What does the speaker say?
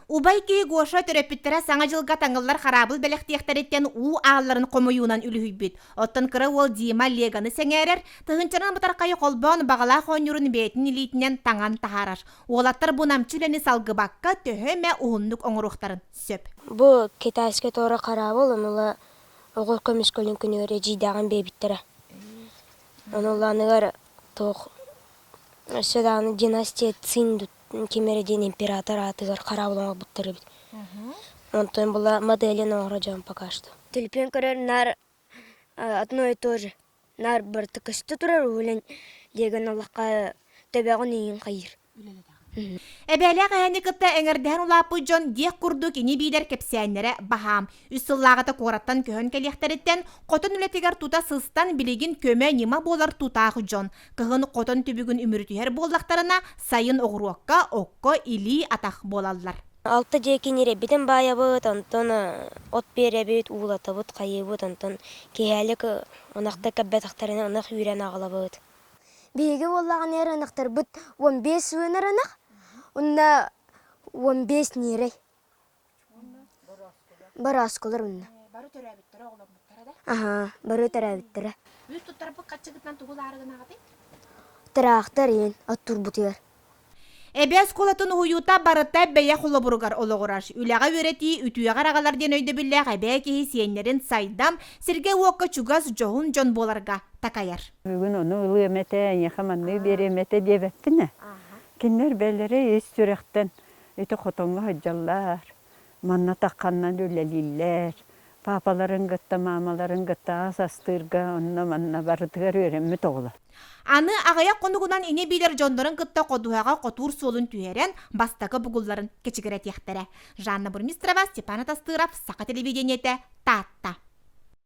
Убай киһи Гоша төрөппүттэрэ Саҥа дьылга таҥыллар хараабыл бэлэхтиэхтэриттэн уу аалларын хомуйуунан үлүһүйбүт. Оттон кыра уол Дима Леганы сэҥээрэр, тыһыынчанан бытархайы холбоон баҕалаах оонньуурун бэйэтин илиитинэн таҥан таһаарар. Уолаттар бу намчы үлэни салгыбакка төһө эмэ уһуннук оҥоруохтарын сөп. Бу китайскай туора хараабыл, ону оҕо көмүскэлин күнүгэр эдьиийдээҕин биэрбиттэрэ. Ону ыланыгар туох өссө даҕаны династия Цинь ким эрэ диэн император аатыгар хараабыл оҥорбуттар эбит. Онтон была моделин оҥоро дьон пока что. Төлөпүөн көрөр наар одно и то же. Наар барыта көстө турар уһулэн диэгэн олохха төбөҕүн иин хайыыр. Эбээлээх эһэни кытта эҥэрдэһэн улааппыт дьон диэх курдук ини-биилэр кэпсээннэрэ баһаам. Үс сыллааҕыта куораттан көһөн кэлиэхтэриттэн хотон үлэтигэр тута сыстан билигин көмө-ньыма буолар тутаах дьон. Кыһын хотон түбүгүн үмүрүтүһэр буоллахтарына, сайын оҕуруокка, окко илии-атах буолаллар. Алта диэки ньирэйбитин баайабыт, онтон от биэрэбит, уулатабыт, хайыыбыт, онтон киэһэлик ынахтар кэлбэтэхтэринэ ынах үүрэн аҕалабыт. Биһиги буоллаҕына эр ынахтарбыт 15 ыанар ынах, уонна 15 ньирэй. Борооскулар уонна. Бары төрөөбүттэрэ, оҕоломмуттара да? Аһаа, бары төрөөбүттэрэ. Үүт туттарбыт хаччыгытынан тугу ылаары гынаҕытый? Тыраахтар иһин оттуурбутугар. Эбээ оскуолатын уһуйуута барыта бэйэ холобуругар олоҕурар. Үлэҕэ үөрэтии үтүөҕэр аҕалар диэн өйдөбүллээх эбээ киһи сиэннэрин сайдам, сиргэ-уокка чугас дьоһун дьон буоларга такайар. Бүгүн ону ылыам этэ, эйиэхэ манныгы биэриэм этэ диэбэппин ээ. Кинилэр бэйэлэрэ ис сүрэхтэн ити хотоҥҥо сылдьаллар, манна тахханнан үлэлииллэр, паапаларын кытта, маамаларын кытта ас астыырга онно-манна барытыгар үөрэммит оҕолор. Аны аҕыйах хонугунан ини-биилэр дьоннорун кытта ходуһаҕа хотуур суолун түһэрэн, бастакы бугулларын кэчигирэтиэхтэрэ. Жанна Бурмистрова, Степан Атастыров, Саха телевидениетэ, Таатта.